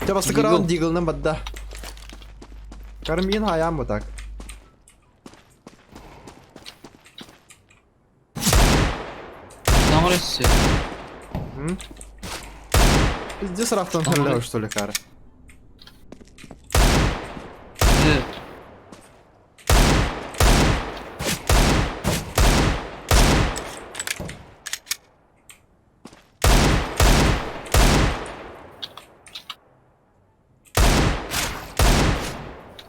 Дьэ бастакы раунд Диглынан барда. Кармин хайаан бу так. Там Россия. Пиздец рафтан халява, что ли, кара?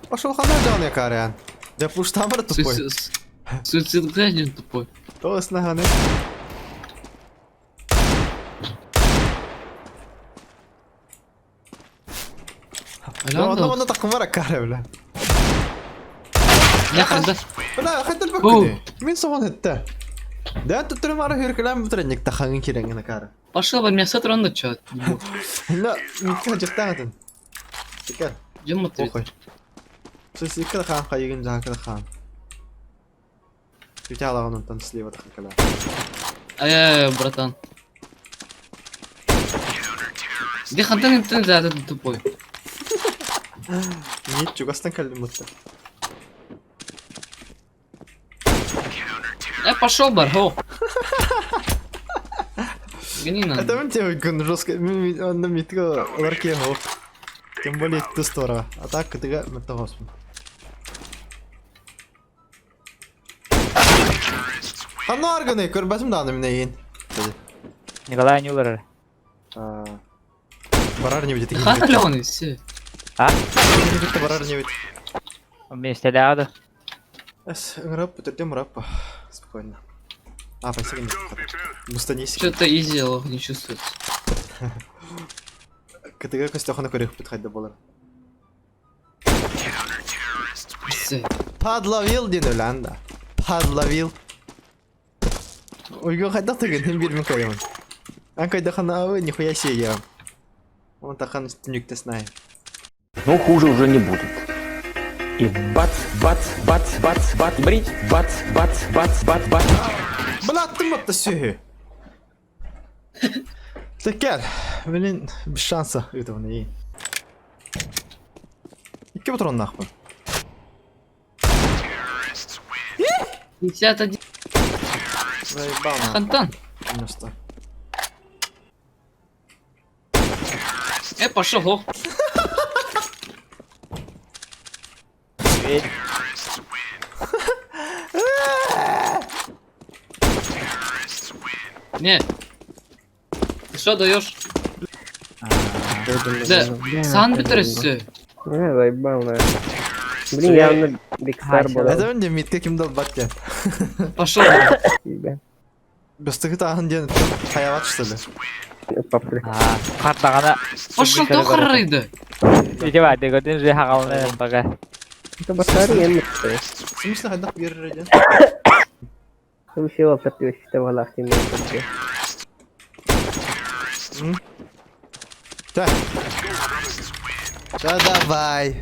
Пошел хана Карян. Я пуштамыр тупой. Суицид грязен тупой. То снаганы. Онно онно такымара кара бля. Я ханда. Бля, хантал баккыны. Мин соҕон этте. Да туттурум ара хүркэлээн бутренник тахаңын кирэҥҥин акара. Пошел бы меня сатранно чё. На, микка жактаатын. Тикер. Жыммыт. Похуй. Сысикка хаан хайыгын жаакы хаан. Түтэ алагын онтон слева тахакала. Ай, братан. Где хантан интернет за этот тупой? Нет, чугастан кэллим бутта. Я пошел, бар, Гони надо. Это мен тебе күн жестко, мен онда митка ларке хо. Тем более ту сторону. А так кытыга мытта хоспун. Ханна арганы көрбөтүм дааны мен эйин. Николай не улар. Барар не будет. Хата ли он и все? А? Барар не будет. Вместе ляда. Эс, ыңырап, бүтірдем ұрап. Спокойно. А, спасибо, не Мустанись. Что-то изи не чувствуется. КТГ көстөхөна көрөх бит хайда болар. Подловил ден өләнда. Подловил. Ойго хайда тыгын хим бир мин кайымын. Ан кайда хана нихуя себе я. Он тахан түнүктө знаю. Ну, хуже уже не будет. И бац, бац, бац, бац, бац, брить, бац, бац, бац, бац, бац. Блаттым атта сүйі. Текер, менин без шанса ыытабын ии. Икки патроннаахпын. 51. Заебал нахуй. Хантан. Просто. Я пошел, ох. Не. Ты что даешь? Да, сан биттерсе. Не, заебал, наверное. Блин, явно Big Star был. Это мен митке ким долбат диэн. Пошел. Бастакы тааһын диэн хайават что ли? Папы. Картагана. Пошел то харрыды. Иди ба, деготин же хагалны бага. Это батарея, не В смысле хайдах биэрэр диэн? Вообще, вообще, вообще, Так. Да давай.